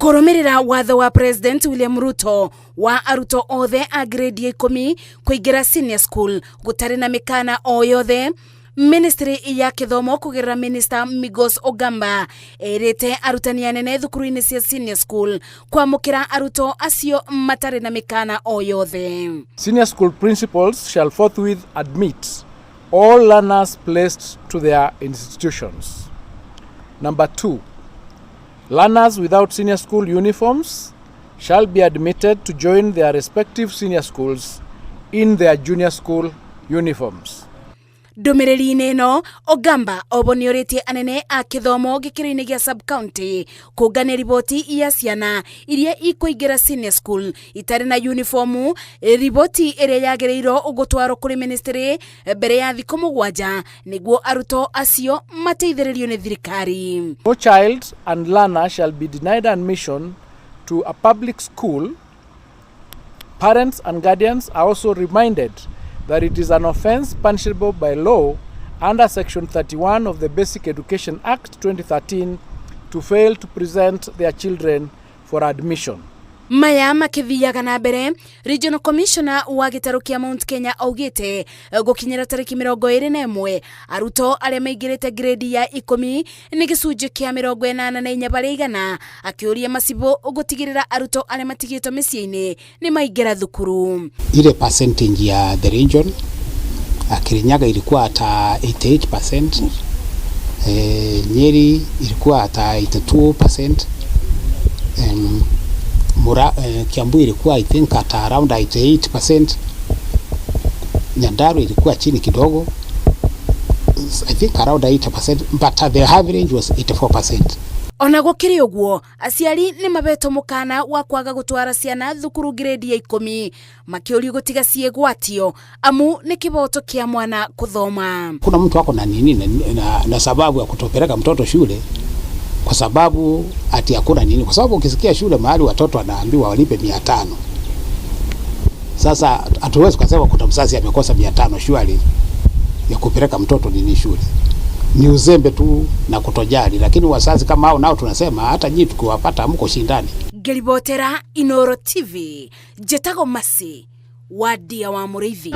Kũrũmĩrĩra watho wa President William Ruto wa arutwo othe a grade ya 10 kũingĩra senior school gũtarĩ na mĩkana o yothe, Ministry ya Gĩthomo kũgerera Minister Migos Ogamba ĩrĩte arutani anene thukuru-inĩ cia senior school kwamũkĩra arutwo acio matarĩ na mĩkana o yothe. Senior school principals shall forthwith admit all learners placed to their institutions. Number two, learners without senior school uniforms shall be admitted to join their respective senior schools in their junior school uniforms. Ndũmĩrĩri-inĩ ĩno, Ogamba obo nĩorĩtie anene a gĩthomo gĩkĩro-inĩ gĩa sub county kũngania riboti ya ciana iria ikũingĩra senior school itarĩ na uniformu, riboti ĩrĩa yagĩrĩirwo gũtwarwo kũrĩ ministry mbere ya thikũ 7 nĩguo arutwo acio mateithĩrĩrio nĩ thirikari. No child and learner shall be denied admission to a public school. Parents and guardians are also reminded that it is an offense punishable by law under Section 31 of the Basic Education Act 2013 to fail to present their children for admission. Maya makĩthiaga na mbere, Regional Commissioner wa gĩtarũ kĩa Mount Kenya augĩte gũkinyĩra tarĩki 21, arutwo arĩa maingĩrĩte grade ya 10 nĩ gĩcunjĩ kĩa 84%, akĩũria macibũ gũtigĩrĩra arutwo arĩa matigĩtwo mĩciĩ-inĩ nĩ maingĩra thukuru. Ile percentage ya the region, Kirinyaga ilikuwa hata 88%, Nyeri ilikuwa hata 82%, Kiambu ilikuwa, I think, at around 88%. Nyandarua ilikuwa chini kidogo, I think around 80%, but the average was 84%. Ona gũkĩrĩ ũguo, aciari nĩ mabetwo mũkana wa kwaga gũtwara ciana thukuru grade ya 10, makĩũrio gũtiga ciĩgwatio amu nĩ kĩboto kĩa mwana kũthoma. Kuna mtu ako na nini na sababu ya kutopeleka mtoto shule kwa sababu ati hakuna nini, kwa sababu ukisikia shule mahali watoto wanaambiwa walipe 500. Sasa hatuwezi kusema kuna mzazi amekosa 500 shwari ya kupeleka mtoto nini shule. Ni uzembe tu na kutojali, lakini wazazi kama hao nao tunasema hata nyinyi tukiwapata mko shindani. Ngĩribotera Inoro TV, njĩtagwo Masi Wadia wa Mũrĩithi.